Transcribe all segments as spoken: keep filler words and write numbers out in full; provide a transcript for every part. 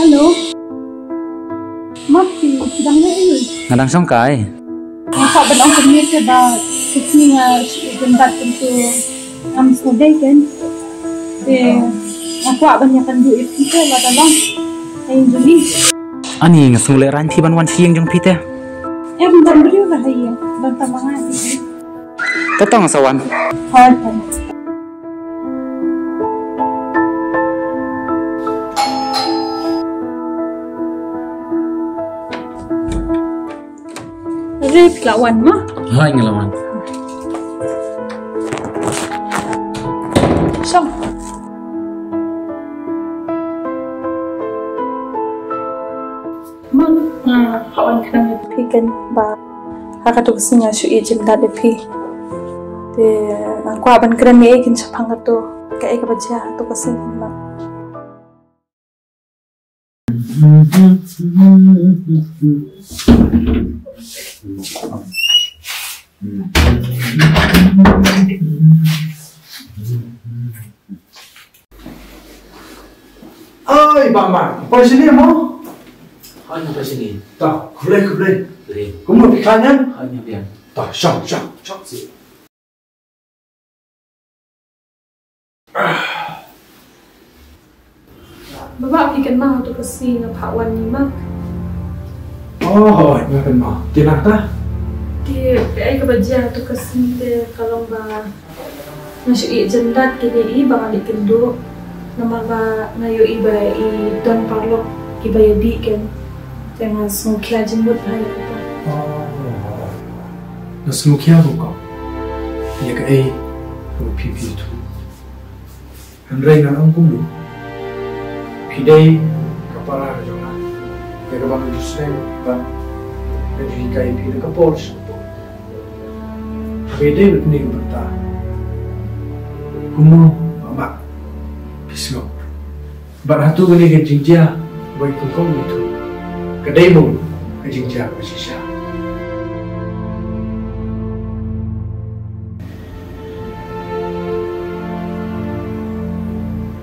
Hello. Mat, phi dang leh aiu? Nga dang shong kai. Nga kwah ban ong kumne te ba, ka sngi nga shu ïa jyndat, kumto ngam sngewdei kein. Te nga kwah ban ïakynduh ïa phi te lada long ha ïing jong ngi. Ani, nga sngewlehraiñ phi ban wan sha ïing jong phi te. Em, don briew ruh ha ïing, don tang ma nga hi. To tang sa wan. Hooid, hooid. Re, phi la wan mo? Hooid, nga la wan. Shong. Mo, nga kwah ban kren ïa phi kein ba ha kato ka sngi nga shu ïa jyndat ïa phi. Te nga kwah ban kren ïa phi kein shaphang kato, kaei kaba jia ha kato ka sngi mo. Oi, Bah Mat, poi shane mo? Hooid, nga poi shane. To, khublei, khublei. Khublei. Kumno, phi khlaiñ em? Hooid, nga biang. To, shong, shong, shong seh. Bah Mat, phi kynmaw ha kato ka sngi nga phah wan ïa i Mak? Oh, hooid, nga kynmaw. Te nangta? Te kaei kaba jia ha kato ka sngi te ka long ba nga shu ïa jyndat kein ïa i ba ngan leit kynduh. Namar ba nga ïohi ba i don paralok kiba ïadih kein. Te nga sngewkhia jingmut bha ïa kata. Oh, nga sngewkhia ruh kong ïa kaei kaba phi, phi ïathuh. Hynrei ngan ong kumno, phi dei ka para ka jong nga, ïa kaba nga ju sngewbha ban ju hikai ïa phi na ka por sha ka por. Haba ïadei bad kane ka bynta, kumno Bah Mat, phi sngewbha. Bad hato kane ka jingjia ba i kong kong i ïathuh ka dei mo ka jingjia kaba shisha?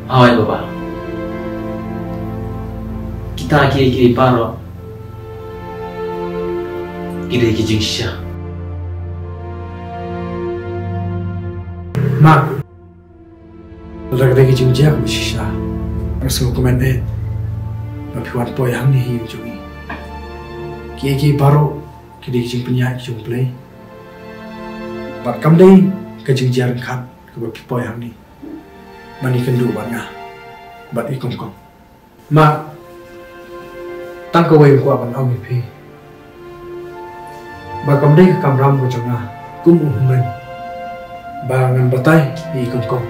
Hooid, Bah Mat. Kita kiei kiei baroh ki dei ki jingshisha. Mat, lada ka dei ka jingjia kaba shisha, nga sngewkmen eh ba phi wan poi hangne ha ïing jong ngi. Kiei kiei baroh ki dei ki jingpynïaid ki jong U Blei. Bad kam dei ka jingjia ryngkat kaba phi poi hangne ban ïakynduh bad nga bad i kong kong. Mat, tang kawei nga kwah ban ong ïa phi, ba kam dei ka kamram ka jong nga kum u hynmen ba ngan batai ïa i kong kong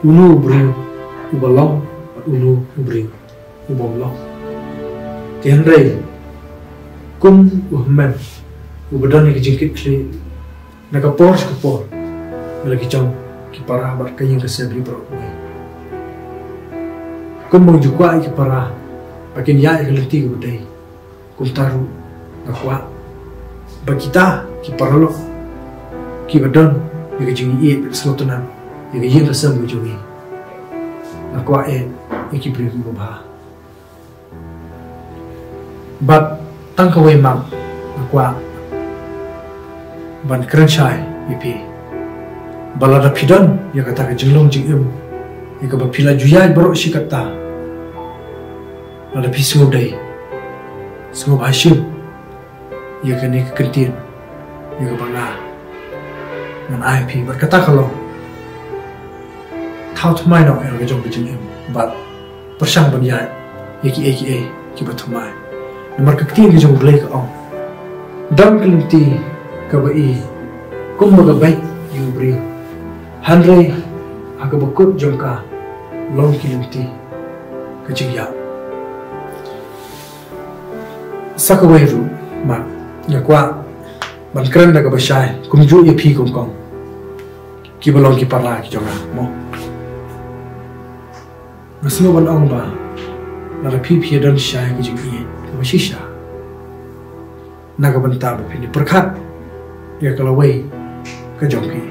uno u briew uba long bad uno u briew u bym long. Te hynrei kum u hynmen uba don ïa ka jingkitkhlieh na ka por sha ka por na la ki jong ki para bad ka ïing ka sem hi baroh kawei. Kumba nga ju kwah ïa ki para ba kin ïaid ïa ka lynti kaba dei, kumta ruh nga kwah ba kita ki paralok kiba don ïa ka jingïeit bad sngewtynnat ïa ka ïing ka sem ka jong ngi, nga kwah eh ïa ki briew kiba bha. Bad tang kawei Mat, nga kwah ban kren shai ïa phi ba lada phi don ïa kata ka jinglong jingim ïa kaba phi la ju ïaid baroh shi katta, lada phi sngewdei, sngewbha shim ïa kane ka kyntien ïa kaba nga ngan ai phi, bad kata ka long: Thaw thymmai noh ïa la ka jong ka jingim bad pyrshang ban ïaid ïa kiei kiei kiba thymmai. Namar ka ktien ka jong U Blei ka ong, don ka lynti kaba i kumba ka beit ïa u briew, hynrei ha kaba kut jong ka long ki lynti ka jingïap. Sa kawei ruh Mat, nga kwah ban kren da kaba shai kumjuh ïa phi kong kong kiba long ki para ki jong nga mo. Nga sngew ban ong ba lada phi phi ïa don shisha ka jingïeit kaba shisha na ka bynta ba phin ïa pyrkhat ïa ka lawei ka jong phi,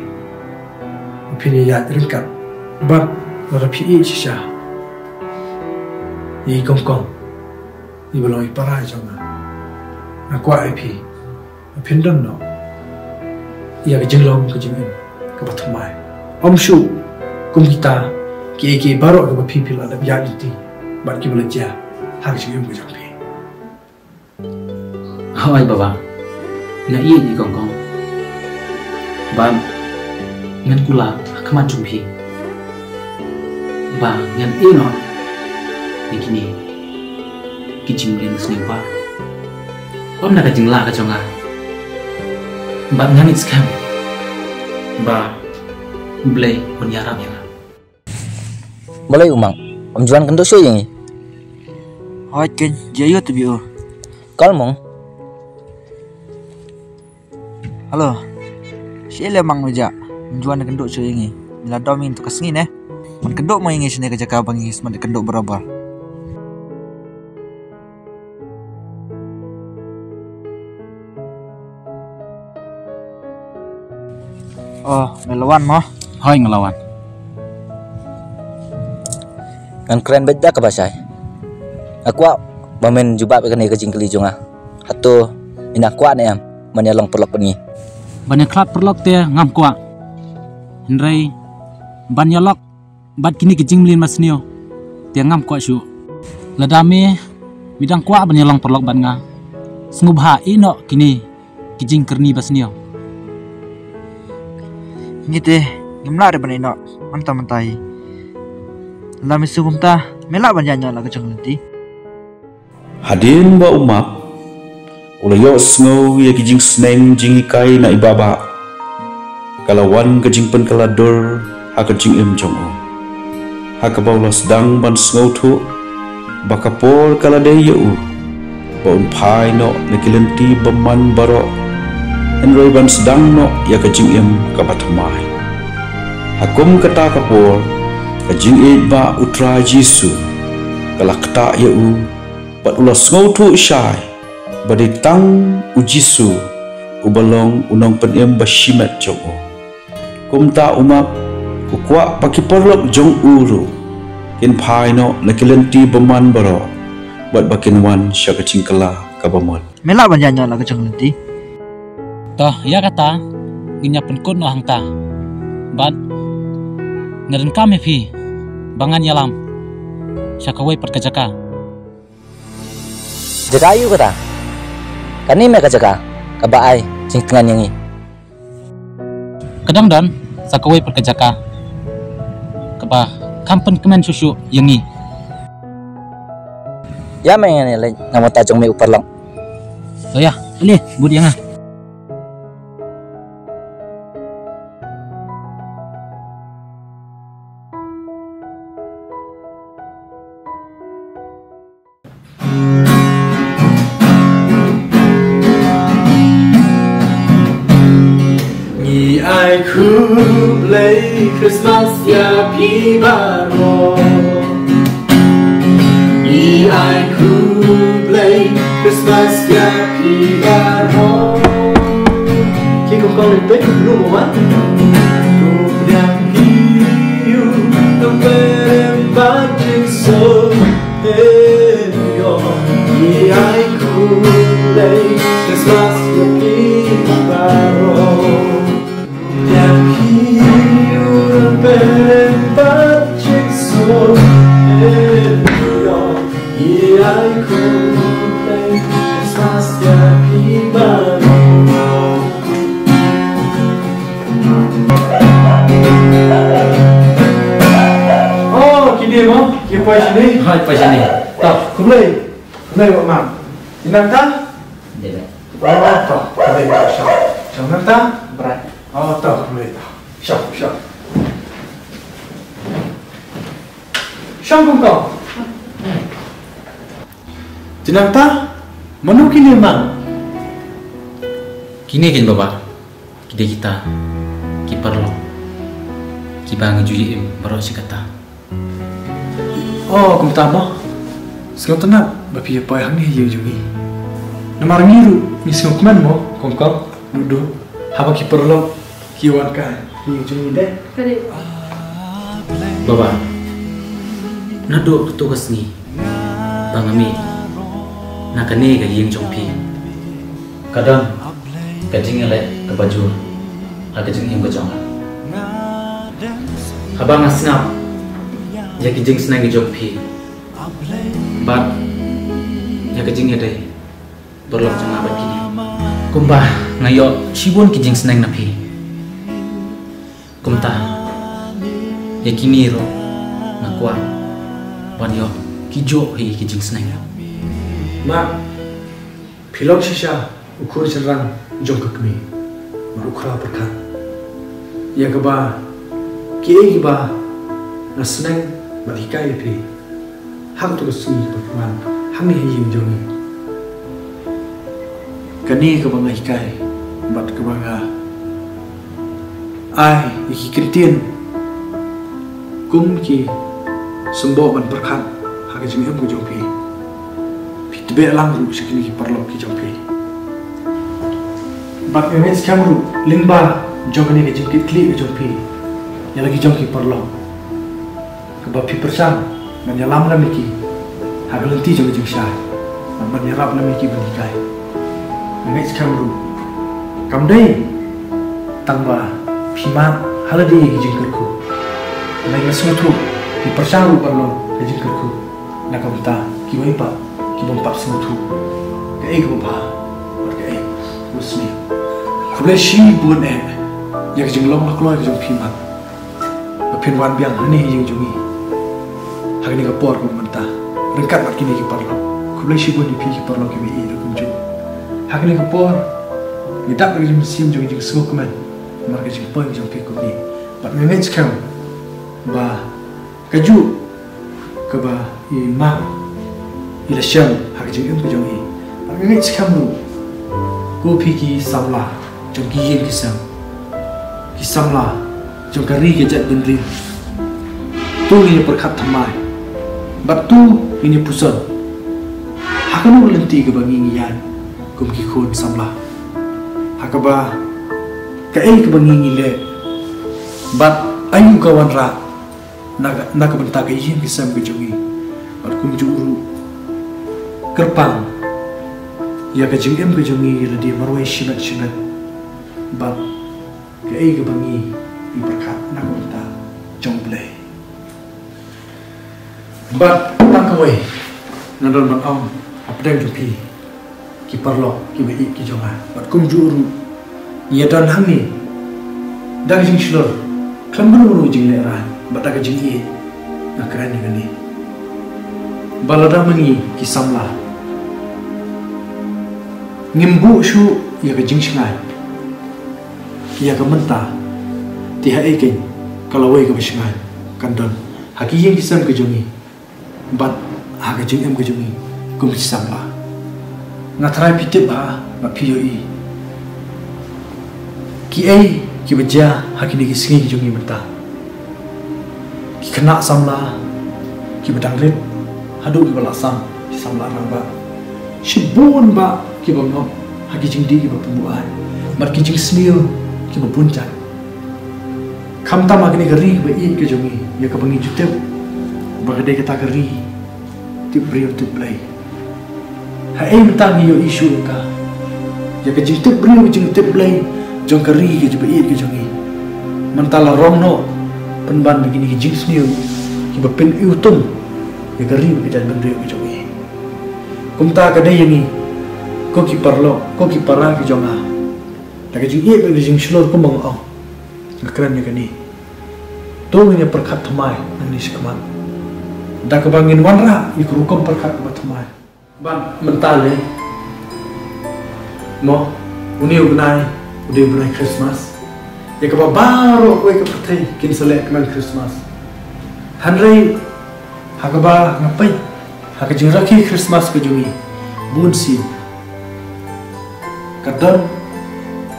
ba phin ïa ïaid ryngkat, bad lada phi ïeit shisha Ïa i Kongkong, iba long i para jong nga, nga kwah ïa phi ba phin don noh ïa ka jinglong ka jingim kaba thymmai. Ym shuh kum kita kiei kiei baroh kiba phi phi la dep ïaid lynti bad kiba la jia ha ka jingim ka jong phi. Hooid baba, nga ïeit ïa i Kongkong. Bad ngan kular ha khmat jong phi ba ngan ïehnoh ïa kine ki jingmlien sniew ba ym na ka jinglah ka jong nga. Bad ngan ïeit skhem ba U Blei un ïarap ïa nga. Balei u Mang, ym ju wan kynduh shuh ïa ngi? Hooid keiñ, jia ïa u tbit u. Kal Mang. Hello. Shi le Mang u ja. Ym ju wan kynduh shuh ïa ngi. Ngi la dom ïa ngi tu ka sngi ne. Wan kynduh mo ïa ngi shane ka jaka ba ngi smat kynduh barabor. Oh, me la wan mo? Hooid nga la wan. Ngan kren beit da kaba shai. Nga kwah ba men jubab ïa kane ka jingkylli jong nga. Hato me nang kwah ne em ban ïa long paralok bad ngi? Ban ïa khlad paralok te ngam kwah. Hynrei ban ïa lok bad kine ki jingmlien masniew te ngam kwah shuh. Lada me, me dang kwah ban ïa long paralok bad nga, sngewbha ïehnoh kine ki jingkyrni basniew. Ngi te ngim lah re ban ïehnoh mynta mynta hi. Lada me sngew kumta, me lah ban ïaid noh la ka jong lynti. Hadien ba u Mak u la ïohsngew ïa ki jingsneng jinghikai na i Baba, ka la wan ka jingpynkylla dur ha ka jingim jong u, ha kaba u la sdang ban sngewthuh ba ka por ka la dei ïa u ba un phai noh na ki lynti bymman baroh, hynrei ban sdang noh ïa ka jingim kaba thymmai. Ha kum kata ka por, ka jingïeit ba U Trai Jisu ka la ktah ïa u, bad u la sngewthuh shai ba dei tang U Jisu uba long U Nongpynim ba shimet jong u. Kumta u Mak u kwah ba ki paralok jong u ruh kin phai noh na ki lynti bymman baroh, bad ba kin wan sha ka jingkylla kaba mon. Me lah ban ïaid noh la ka jong lynti. To, ïa kata ngin ïa pynkut noh hangta. Bad nga donkam ïa phi ba ngan ïalam sha kawei pat ka jaka. Jaka aïu kata? Kane me ka jaka kaba ai jingtngen ïa ngi. Ka dang don sa kawei pat ka jaka kaba kham pynkmen shuh shuh ïa ngi. Ïa me ngan ïaleit na mata jong me u paralok. To ïa, ale bud ïa nga. Ngi ai khublei Christmas ïa phi baroh. Ngi ai khublei Christmas ïa phi baroh. Ki kong kong rit peit, lu mo wan. Khublei ïa phi, u nongpynim bad jingsoh. Hey, yo, ngi ai khublei Christmas ïa phi baroh. Ïa phi u nongpynim bad jingsoh. Hey, yo, ngi ai khublei Christmas ïa phi baroh. Oh, kine mo, ki poi shane. Hooid, poi shane. To, khublei. Khublei, Bah Mang. Ngi nang ta? Dei, dei. Oh, to, khublei, to, shong. Shong nang ta? Brai. Oh, to, khublei, to. Shong, shong. Shong kong kong. Jinang ta, mano kine Mang? Kine kin baba, ki dei kita ki paralok kiba ngi ju ïa im baroh shi katta. Oh, kumta mo. Sngewtynnat ba phi ïa poi hangne ïa u jong ngi. Namar ngi ruh ngi sngewkmen mo, kong kong, duh duh. Haba ki paralok ki wan ka ïa u jong ngi de. Baba, naduh kato ka sngi Nga mih na kane ka ïing jong phi, ka don ka jingïaleh kaba jur ha ka jingim ka jong nga. Haba nga sngap ïa ki jingsneng ki jong phi bad ïa ka jingïadei paralok jong nga bad kine, kumba nga ïoh shibun ki jingsneng na phi, kumta ïa kine ruh nga kwah ban ïoh kijuh hi ki jingsneng. Ma, phi long shisha u khun shynrang jong ka kmie bad u khraw pyrkhat ïa kaba kiei kiba nga sneng bad hikai ïa phi ha kato ka sngi kaba pynwan hangne ha ïing jong ngi. Kane kaba nga hikai bad kaba nga ai ïa ki kyntien kum ki symboh ban pyrkhat ha ka jingim ka jong phi. Phi tbeh lang ruh sha kine ki paralok ki jong phi. Bad nga ngeit skhem ruh lyngba jong kane ka jingkitkhlieh ka jong phi ïa la ki jong ki paralok, kaba phi pyrshang ban ïalam lem ïa ki ha ka lynti jong ka jingshai, bad ban ïarap lem ïa ki ban hikai. Nga ngeit skhem ruh kam dei tang ba phi mad ha lade ïa ki jingkyrkhu. Hynrei nga sngewthuh phi pyrshang ruh ban long ka jingkyrkhu na ka bynta kiwei pat ki bym pat sngewthuh kaei kaba bha bad kaei kaba sniew. Khublei shibun eh ïa ka jinglong la kloi ka jong phi, Ma, ba phin wan biang hangne ha ïing jong ngi ha kane ka por kaba mynta ryngkat bad kine ki paralok. Khublei shibun ïa phi ki paralok kiba ïeit ruh kumjuh. Ha kane ka por ngi dap da ka jingmynsiem jong ka jingsngewkmen namar ka jingpoi ka jong phi kumne. Bad nga ngeit skhem ba kajuh kaba i Ma i la shem ha ka jingim ka jong i, bad nga ngeit skhem ruh ko phi ki samla jong ki ïing ki sem, ki samla jong ka ri ka jaitbynriew, to ngin ïa pyrkhat thymmai bad to ngin ïa puson ha kano ka lynti kaba ngi ngi ïaid kum ki khun samla, ha kaba kaei kaba ngi ngi leh bad aïu ka wanrah na ka, na ka bynta ka ïing ka sem ka jong ngi, bad kumjuh ruh kyrpang ïa ka jingim ka jong ngi ïa lade marwei shimet shimet, bad kaei kaba ngi ngi pyrkhat na ka bynta jong U Blei. Bad tang kawei nga don ban ong hapdeng jong phi ki paralok kiba ïeit ki jong nga, bad kumjuh ruh ngi ïa don hangne da ka jingshlur khlem kano kano ka jinglehrain bad da ka jingïeit. Nga kren ïa kane ba lada ma ngi ki samla ngim buh shuh ïa ka jingshngaiñ ïa ka mynta, te haei keiñ ka lawei kaba shngaiñ kan don ha ki ïing ki sem ka jong ngi bad ha ka jingim ka jong ngi kum ki samla. Nga tharai phi tip bha bad phi ïohi kiei kiba jia ha kine ki sngi ki jong ngi mynta. Ki khynnah samla kiba dang rit haduh kiba la sam, ki samla rangbah, shibun bah kiba ngop ha ki jingdih kiba pynbuaid bad ki jingsniew kiba bun jait. Khamtam ha kane ka ri kaba ïeit ka jong ngi, ïa kaba ngi ju tip ba ka dei kata ka ri tip briew tip Blei. Haei mynta ngi ïohi shuh ïa ka, ïa ka jingtip briew ka jingtip Blei jong ka ri kaba ïeit ka jong ngi? Mynta la rong noh pynban da kine ki jingsniew kiba pyniwtung ïa ka ri bad ka jaitbynriew ka jong ngi. Kumta ka dei ïa ngi ko ki paralok, ko ki para ki jong nga, da ka jingïeit bad ka jingshlur kumba nga ong, nga kren ïa kane. To ngin ïa pyrkhat thymmai nangne shakhmat da kaba ngin wanrah ïa ka rukom pyrkhat kaba thymmai. Bad mynta lei mo, une u bnai u dei u bnai Christmas, ïa kaba baroh kawei ka pyrthei kin sa leh kmen Christmas. Hynrei ha kaba nga peit ha ka jingrakhe Christmas ka jong ngi, bun sien ka don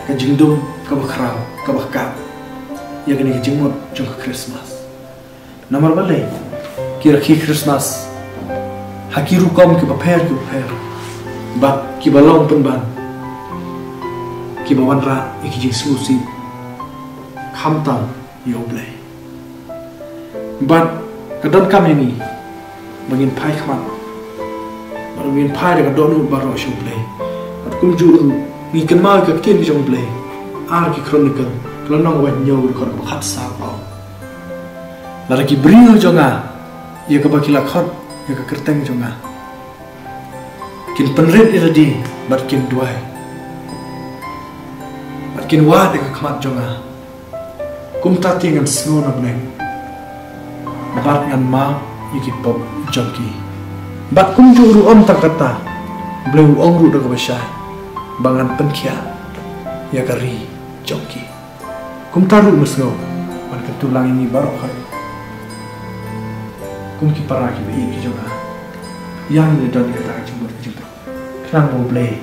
ka jingdum kaba khraw kaba kap ïa kane ka jingmut jong ka Christmas. Namar balei? Ki rakhe Christmas ha ki rukom kiba pher kiba pher bad kiba long pynban kiba wanrah ïa ki jingsngewsih khamtam ïa U Blei. Bad ka donkam ïa ngi ba ngin phai khmat Bad ngin phai da ka dohnud baroh sha U Blei. Bad kumjuh ruh ngi kynmaw ïa ka ktien ka jong U Blei. Ar ki Chronicle, ka lynnong ba hynñiew, ka dkhot ba khatsaw. Lada ki briew jong nga, ïa kaba ki la khot ïa ka kyrteng jong nga, kin pynrit ïa lade bad kin duwai bad kin wad ïa ka khmat jong nga, kumta te ngan sngew na bneng bad ngan map ïa ki pop jong ki. Bad kumjuh ruh ym tang kata, U Blei u ong ruh da kaba shai ba ngan pynkhiah ïa ka ri jong ki. Kumta ruh nga sngew ban kyntu lang ïa ngi baroh hoi kum ki para kiba ïeit ki jong nga. Ïa ngi don ïa kata ka jingmut ka jingpyrkhat. Khnang ba U Blei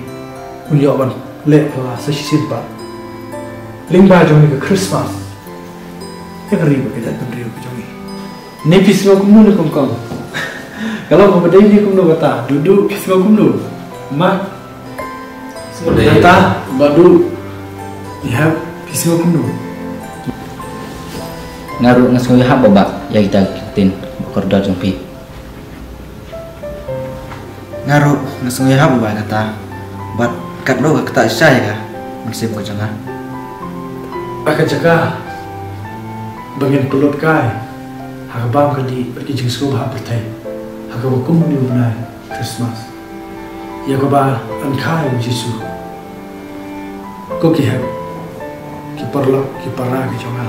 un ïoh ban leh pla sa shisien pat lyngba jong kane ka Christmas ïa ka ri bad ka jaitbynriew ka jong ngi. Ne phi sngew kumno ne kong kong? Ka long kaba dei ne kumno kata? Duh duh phi sngew kumno? Ma. Kata, Bah Duh, ïa phi sngew kumno? Nga ruh nga sngew ïahap Bah, ïa kita ki ktien ba kordor jong phi. Nga ruh nga sngew ïahap Bah ïa kata. Bad katno ka ktah shisha ïa ka mynsiem ka jong nga. Ha ka jaka ba ngin pynlut kai ha ka bam ka dih bad ki jingsngewbha pyrthei, ha kaba kum une u bnai Christmas, ïa kaba an kha ïa u Jisu. Ko ki hep, ki paralok, ki para ki jong nga,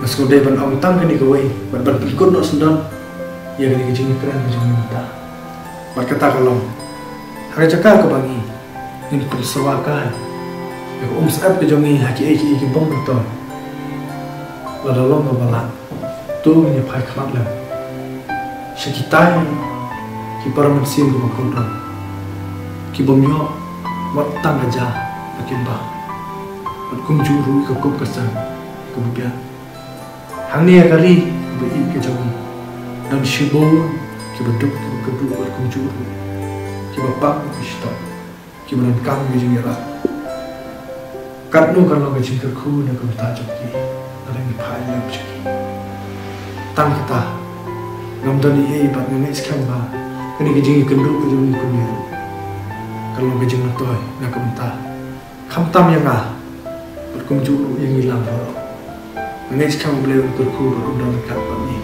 nga sngewdei ban ong tang kane kawei bad ban pynkut noh syndon ïa kane ka jingïakren ka jong ngi mynta. Bad kata ka long, ha ka jaka kaba ngi ngin pynsawa kai ïa ka umsyep ka jong ngi ha kiei kiei ki bym myntoi, lada long kaba lah, to ngin ïa phai khmat lem sha kitai ki para mynsiem kiba kordor, ki bym ïoh wat tang ka ja ba kin bam, bad kumjuh ruh ïa ka kup ka sem kaba biang. Hangne ha ka ri kaba ïeit ka jong ngi, don shibun kiba duk kiba kyrduh bad kumjuh ruh kiba pang kiba shitom, kiba donkam ka jingïarap. Katno kan long ka jingkyrkhu na ka bynta jong ki lada ngi phai lem sha ki. Tang kata, ngam don ei ei bad nga ngeit skhem ba kane ka jingïakynduh ka jong ngi kumne ruh kan long ka jingmyntoi na ka bynta khamtam ïa nga bad kumjuh ruh ïa ngi lang baroh. Nga ngeit skhem U Blei un kyrkhu bad un don ryngkat bad ngi.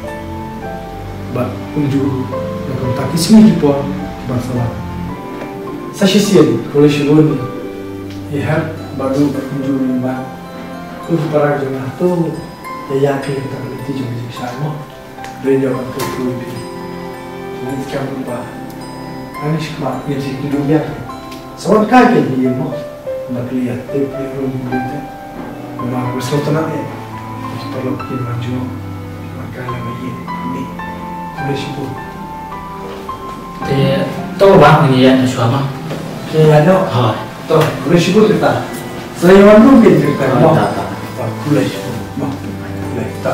Bad kumjuh ruh na ka bynta ki sngi ki por ban sa wan, sa shisien khublei shibun ïa Hep, Bah Duh bad kumjuh ruh ïa Bah, kum ki para jong nga, to ïa ïa phi kata ka lynti jong ka jingshai mo. Dei ïa wan kyrkhu ïa phi. Ngi skhem ruh ba ngan ïa shim, ngan ïa shim kynduh biang. Sa wan kai phi ïa mo. Ba phi ïa tip phi ruh mo. Ba nga sngewtynnat eh. Ki paralok ki nang jong. Wan kai la ba ïa ni. Khublei shibun. Te to ba ngi ïa na shuwa ma. Te ïa no. Ha. To khublei shibun kita. Sa ïa wan ruh kita mo. Ta ta. Khublei shibun mo. Khublei ta.